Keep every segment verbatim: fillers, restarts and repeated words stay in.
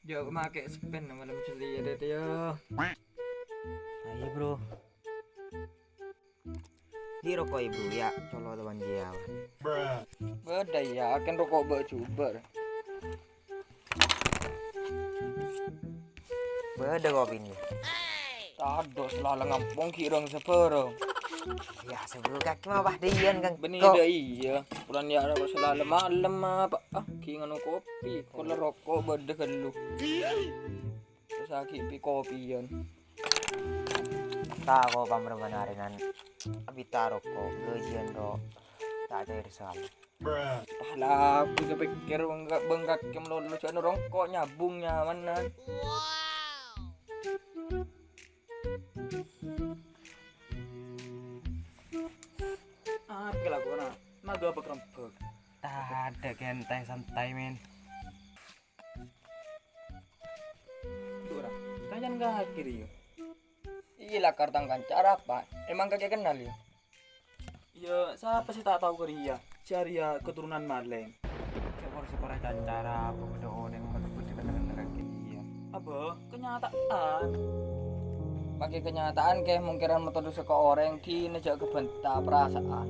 Jhâ' make pen malem sèllèya, Ded, yâ. Ayo, Bro. Di roko' ibu ya, colo' teman dia. Bâdâ ya, akèn roko' bâ' jubâr. Bâdâ kopi ni. Tadâ' sè la ngampong ki' rong sabârâng. Ya, sabellun kakè mah pas dâ' iyân, Kang. Bânnè dâ' iyâ. Polana ya roko' sè la malem apa? Ah, ki' nganu kopi. Kola roko' bâdâ ghâllu. Terros aghi' pi-kopiyân. Ta' ko' pamremman arènan abita roko' ghâjiyân ro ta' cair sal. Tah lagu sapèkkèr bengkak-bengkak kem lolo jhâ' rongko' nyabung nyamana. Apa lakona? Maga apa kerempek? Tadâ' kèntèng santai, men. Dora, kancan kakè rèya. Iyâ, lakar tang kanca arapa? Emang kakè kennal, yâ? Iyâ, sapa sè ta' tao ka rèya? Jâ' rèya keturunan malèng. Syukur-syukur kanca arapa bâdâ orèng matebbu dhi-, kennal-kennal kakè rèya. Abâ, kenyataan. Make kenyataan kè mungkiran matodusa ka orèng, dina jhâ' kabânta parasaan.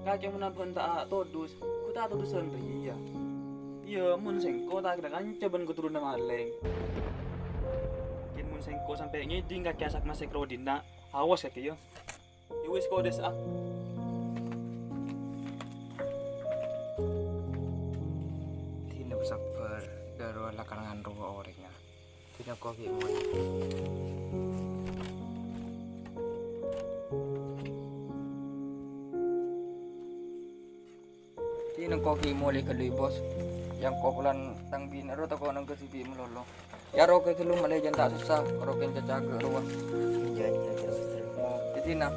Kakè mon abânta todus, ghu ta' todusân rèya. Iyâ, mon sèngko' ta' kèra kanca bân keturunan malèng. Kèng mon sèngko' sampè' ngèdhing kakè asak-masèk ro dhinna', awas kakè, yâ. Yâ wis, kodes, ah. Dina sabbhâr, dhâruwâ lakar nganrowa orèngnga. Dina kopi mulai. Dina kopi mulai ghâllu, Bos. Yang kopulan tang binè' ro tako' nang kasibi malolo. Ya, roke ghâllu malè jhân ta' sossa, roke cacaga rowa. Iyâ, iyâ, terros, terros. Di sini.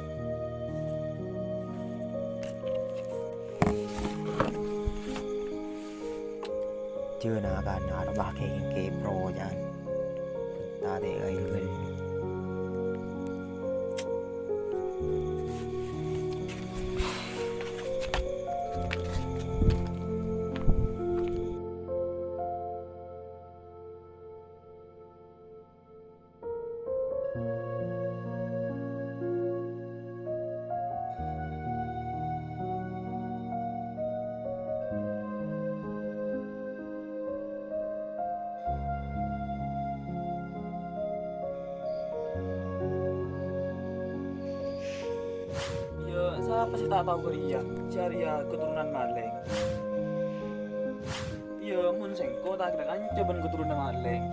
Jhâna kan arep kèngkè pro jhân. Ta' tè' kail ghâllu. Iyâ, sapa sè ta' tao ka rèya? Jâ' rèya keturunan malèng. Iyâ, mon sèngko' ta' kèra kanca bân keturunan malèng.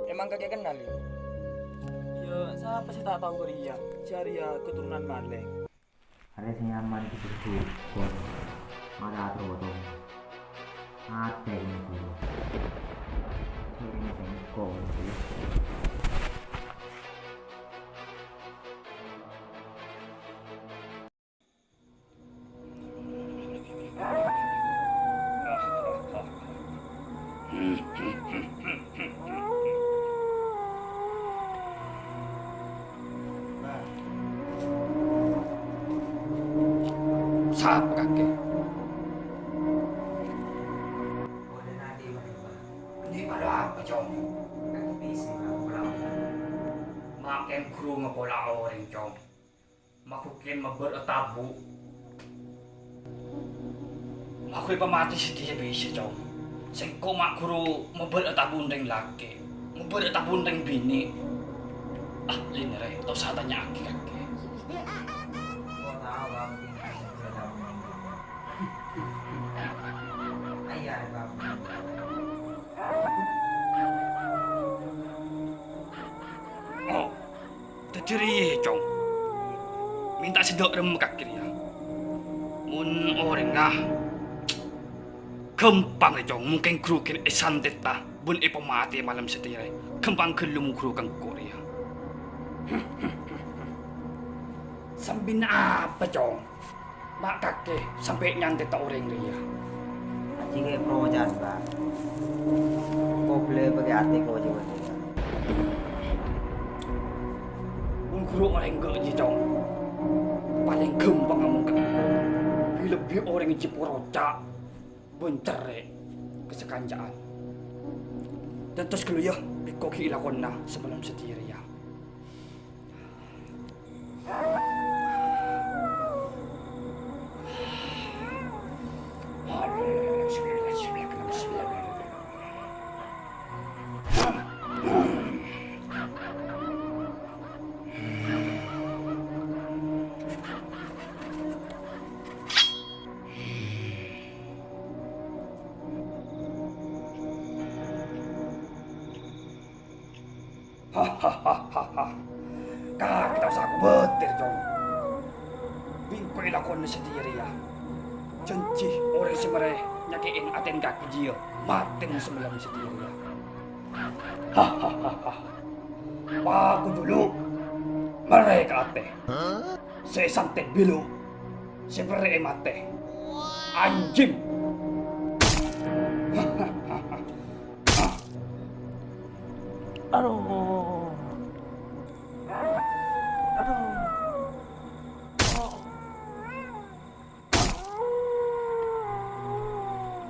Emang kakè kennal, yâ? Iyâ, sapa sè ta' tao ka rèya? Jâ' rèya keturunan malèng. Arè sè nyaman diburu dukun. Mara atroto. Atè ini dulu. Ini sengko' gitu ya. Sapa kakè? Ini ada apa, Cong? Makè ghuru ngapola orèng, Cong. Maghukèn mabâr atabu. Maghukèn pamatè satèya bisa, Cong. Sengko' ma' ghuru mabâr atabu orèng lakè', mabâr atabu orèng binè'. Ah, lènèrè, ta' osa tanya'aghi kakè. Oh. Dhâddhi rèya, Cong. Mènta sè dâ' remma kakè rèya. Mon orèngnga ghâmpang rè, Cong, mungkin ghuru kèn èsantèta bân èpamatè malem satèya rè. Ghâmpang ghâllu mon ghuru ka engko' rèya. Sambina apa, Cong? Ma' kakè sampè' nyantèta orèng rèya. Nèka procan, Pak. Koblè pakai ati kok jâwâbhâ. Mon ghuru orèng ghi' jiyâ, Cong. Palèng ghâmpang amongkèn. Bi-, lebbi orèng jiyâ poroca' bân cerrè' ka sakanca'an. Tantos ghâllu, yâ, bhâko ghi' lakona sapolong sadhâjâ rèya. Hahaha. Kakè ta' osa kobâtèr, Cong. Bi' engko' èlakona sadhâjâ rèya. Jhânjhi orèng sè marè nyakè'è atèna kakè jiyâ matè sapolong sadhâjâ rèya. Hahaha. Paku julu. Marè ka atè. Sè èsantèt bhilu, sè perrè'è matè. Anjing! Aduh. Aduh.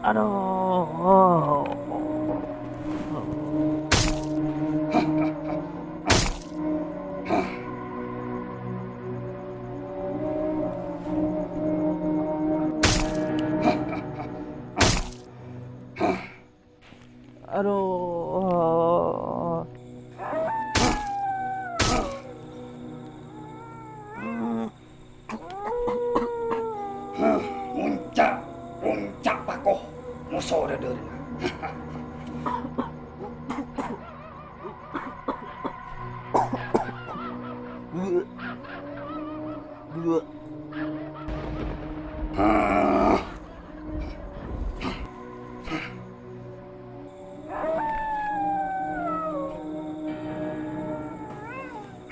Aduh. Aduh. Monca', monca' pako, moso dhâ-dhârâna.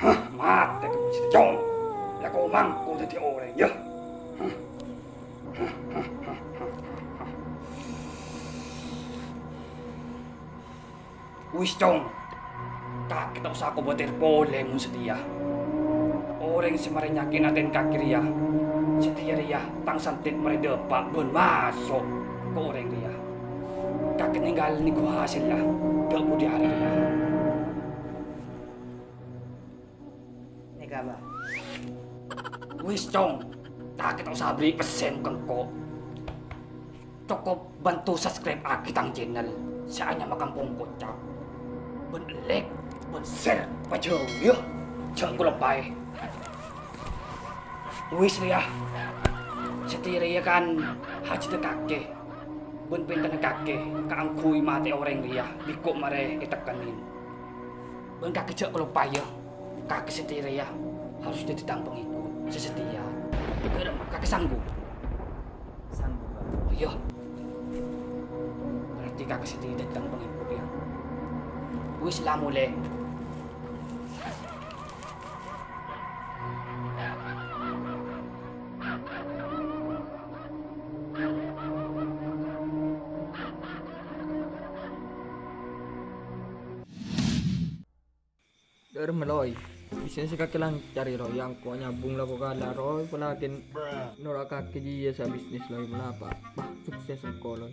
Hah, matè kabbhi sè Cong. Lako mangko dhâddhi orèng, yâ. Wis, Cong. Kakè ta' osa kobâtèr polè mon satèya. Orèng sè marè nyakè'è atèna kakè rèya, satèya rèya tang santèt marè dâpa' bân maso' ka orèng rèya. Kakè nèngghâl nèngghu hasèlla dâ' budi arè rèya. Nèka, Bah. Wis, Cong. Kakè ta' osa aberri' pèssè ka engko'. Cokop bantu subscribe-aghi tang channel sè anyama Kampong Kocak. Bân like, bân share, pajhâuwâ, yâ. Jhâ' kaloppaè. Wis rèya. Satèya rèya kan hajhâddhâ kakè. Bân pèntanna kakè kaangghuy matè'è orèng rèya bi' engko' marè ètekkenin. Bân kakè jhâ' kaloppaè, yâ. Kakè satèya rèya harus dhâddhi tang pangèkot sè satèya. Ghârâm, kakè sangghup? Sangghup, Bah. Oh, iyâ. Berarti kakè satèya dhâddhi tang pangèkot, yâ. Wis la molè. Dur, Loy. Bisnis kakè lancar, Loy. Yâ engko' nyambung lako kala, Loy. Pola kèn noro' kakè jiyâ sè bisnis, Loy. Pola apa? Bah, sukses engko', Loy.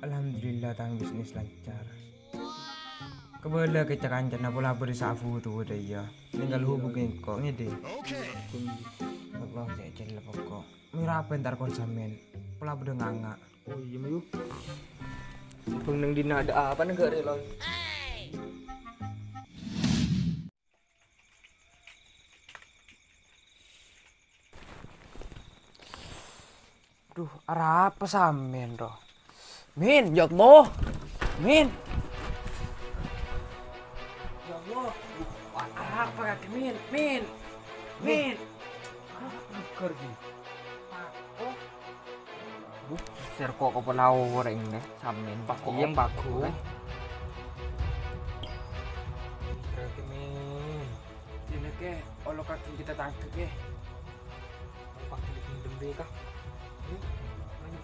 Alhamdulillah, tang bisnis lancar. Kabâlâ ka ca-kancana pola bâri' sabu tu bâdâ, iyâ. Tinggal hubungi engko', ngèdhing. Oke. Allah, cè' cella pokok. Mèra apa entar kon samèn? Pola bâdâ nganga'. Oh, iyâ, Mayu. Bâng neng dinna' adâ' apa neng ghâri', Loy? Duh, arapa samèn, roh? Min, ya Allah. Min. Ya Allah. Arapa kakè, Min? Min. Min. Arapa nègghâr, Min? Pako. Buh, sèr kok kapala orèng nè, samèn. Pako, iyâ, pako. Kakè, Min. Dina kè, olo kakè kita tangkep, kè. Olo kakè dendem, kè. Ayo, ayo.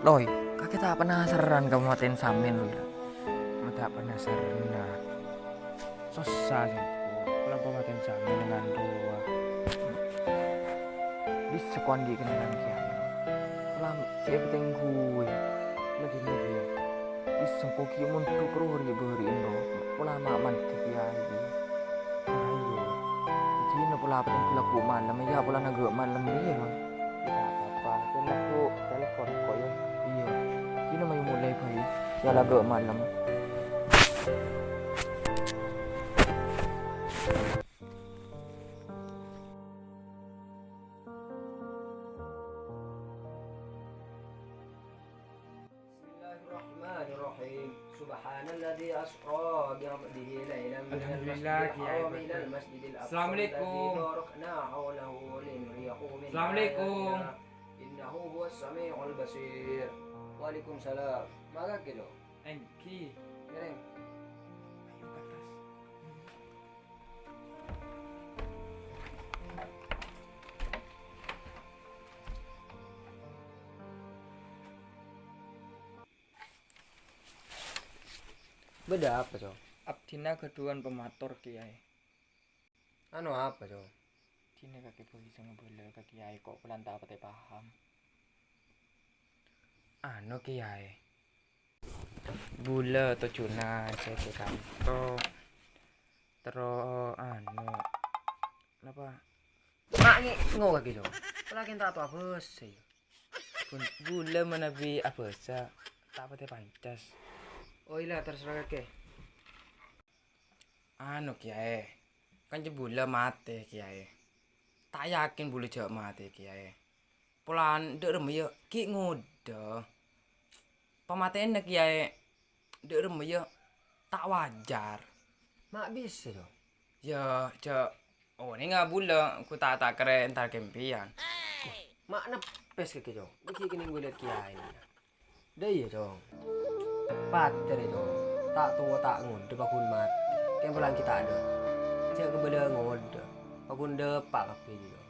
Loy, kakè ta' penasaran ka pamatèn Samin, Loy? Ma' ta' penasaran, nah. Sossa sèngko', pola pamatèn Samin dengan rowa. Bisa ko' andi' kenalan kiyaè. Pola cè' èpatèngguwè. Lagi-lagi ya. Bisa ko' ghi' mondhuk rowa rè bâri'in rowa. Pola ma' mandhi kiyaè, Bi. Ayo. Ijina pola patènggu lagghu' malem, ya pola nagghu' malem, iyâ, Bang. Tidak apa-apa, cuma aku telepon kok ya. Iya, ini mau mulai bayi. Ya lagghu' malem. بسم الله الرحمن الرحيم. سبحان الذي أسرى بعبده ليلا من المسجد الحرام إلى المسجد الأقصى الذي باركنا حوله لنريه من آياتنا إنه هو السميع البصير. Waalaikumsalam. Mangga, Kilo. Èngghi. Ngiring. Ayo, ke atas. Bâdâ apa, Cong? Abdhina ghâdhuwân pamator, Kèyaè. Anu apa, Cong? Dina kakè bâi sè ngabâlâ ka Kèyaè, ko' polana ta' patè paham. Anu, Kèyaè. Bulâ tojjhuna sè è kanto. Terro, anu, napa? Ma' nge-, ngo kakè, Cong. Polana ta' tao abhâsa, yâ. Bun-, bulâ manabi abhâsa, ta' patè pancas. Oh, iyâ, terserah kakè. Anu, Kèyaè, kanca bulâ matè, Kèyaè. Ta' yakin bulâ jhâ' matè, Kèyaè. Polana dâ' remma yâ ghi' ngodâ. Pamatèyanna Kèyaè dâ' remma yâ ta' wajar. Ma' bisa, Cong? Yâ, jhâ' onènga bulâ ghu ta' ta' karè entar kèmpèyan. Ma' neppes kakè, Cong. Ghi' kènèng bulâ Kèyaè. Dâ' iyâ, Cong. Patè rè, Cong. Ta' towa ta' ngodâ paghun matè. Kèng polana ghi' ta' dâ'. Jhâ' kabâlâ ngodâ. Paghun dâpa' kabbhi, Cong.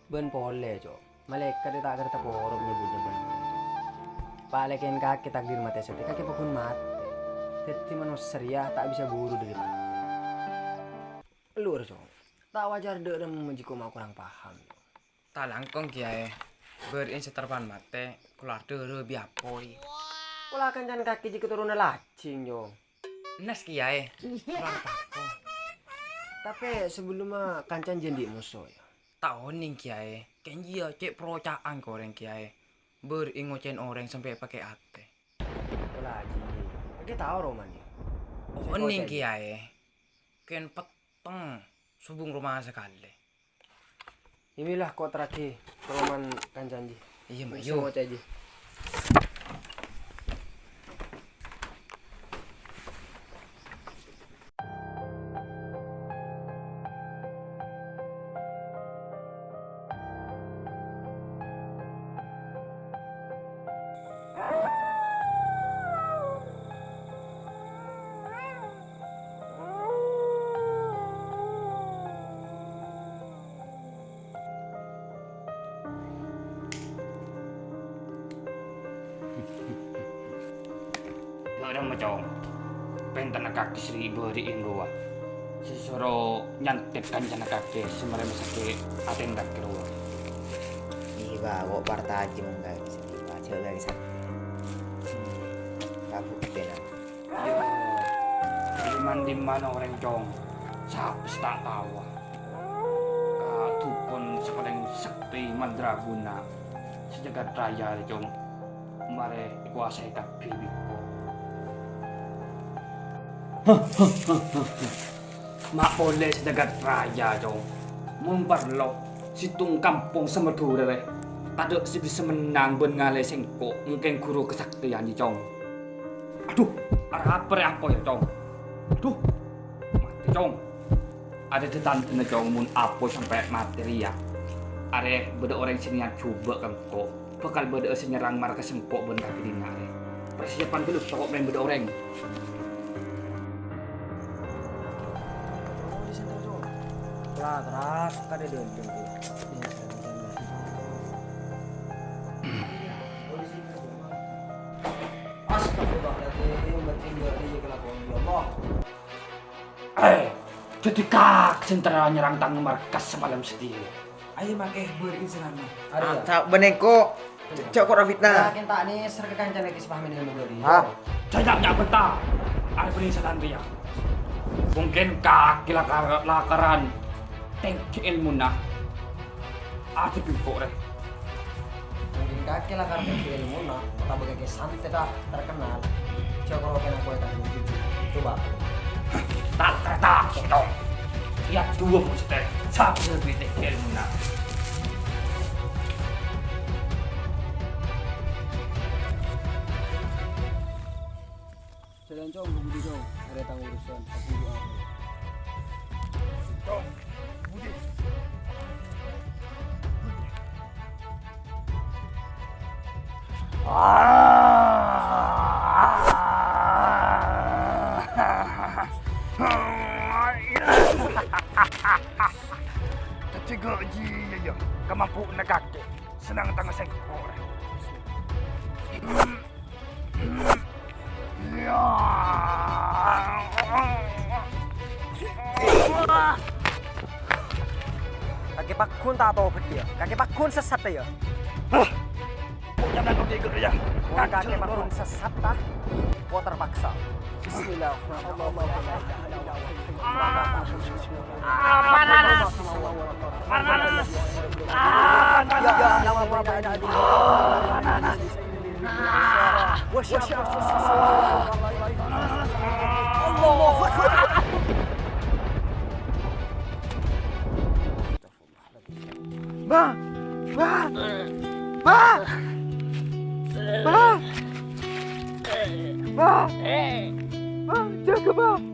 Bân polè, Cong. Malaèkat ta' kèra taporo' nyebbuddhâ bân polè, Cong. Palèkèn kakè takdir matè satèya, kakè paghun matè. Dhâddhi manossa rèya ta' bisa buru dâri matè. Ellu, Cong. Ta' wajar dâ' remma jhâ' ko' ma' korang paham, Cong. Ta' langkong, Kèyaè. Bâri'in sè tarètan matè, kolar dârâ bi' apoy. Pola kancana kakè jhâ' keturunan lajhing, Cong. Ennas, Kèyaè. Kolar tako. Tapè sabellunna kancana jhâ' andi' moso, yâ. Ta' onèng, Kèyaè. Kèng jiyâ cè' parcajâ'ân ka orèng, Kèyaè. Bâri'in ngocè'èn orèng sampè' pakè atè. Pola jiyâ. Kakè tao romana. Onèng, Kèyaè. Kèng petteng sobung roma sakalè. Iyâ, mèla ko' terraghi romana kancana jiyâ. Iyâ, mayu. Sè ngocè'è jiyâ. Dâ' remma, Cong. Pèntanna kakè sè bâri'in rowa. Sè soro nyantep kancana kakè sè marè masakè' atèna kakè rowa. Iyâ, Bâ, ko' parcajâ mon kakè sè pajhâ' kakè sakè'. Kabuktèna. Iyâ, dimman-dimman orèng, Cong, sapa sè ta' taowa ka dhukon sè palèng saktè mandraguna sè jhâghât rajâ rè, Cong, marè èkowasaè kabbhi bi' engko'. Ma' polè sè jhâghât rajâ, Cong. Mon parlo, sèttong kampong sè Madhurâ rè tadâ' sè bisa mennang bân ngalè sèngko' mon kèng ghuru kasaktèyan, Cong. Adhu, arapa rè apoy, Cong? Adhu, matè, Cong. Adâ' dhâ-tandhâna, Cong, mon apoy sampè' matè rèya. Arè bâdâ orèng sè niyat jhubâ' ka engko'. Bhâkal bâdâ'â sè nyerrang marka sèngko' bân kakè dinna' rè. Persiapan ghâllu, tako' mèn bâdâ orèng. Lah, teras, kadè dendeng, tuh. Iya, saya bisa ngasih. Iyâ, iyâ, kalakowan, ya Allah. Eh, dhâddhi kak sè entara nyerrang tang markas samalem satèya. Ayo, make bâri'i serana. Arèya. Ah, ta-, bânnè engko'. Jhâ', jhâ' engko' ra fitnah. Yakin ta' nèser ka kancana ghi' sapaham èlmo bâri'. Hah? Jhâ' nya'-nya'an bhântah. Arè bânnè salan rèya. Mungkin kak lakar-, lakaran tèngghi èlmona. Adi bingko' rè. Mungkin kakè lakar tèngghi èlmona, otabâ kakè santè ta' terkenal. Jhâ' karo kèna kowe kan jujur. Coba. Ta', ta', ta', sèttong. Iyâ, duwâ mustè. Sapa sè lebbi tèngghi èlmona? Jalan, Cong, ke budi, Cong. Ada tang urusan. Aku doa. Cong, budi. Tacega ji ya, ya. Kamampuanna kakè. Senang tang sengko'. Kakè pagghun ta' tobhât, yâ? Kakè pagghun sessat, yâ? Hah? Kok nyamana kok tiga, yâ? Mon kakè pagghun sessat, ta? Kok terpaksa. Bismillahirrahmanirrahim. Ah, panas. Panas. Ah, panas. Ba! Ba! Ba! Ba! Ba! Ba! Jâgâ, Ba!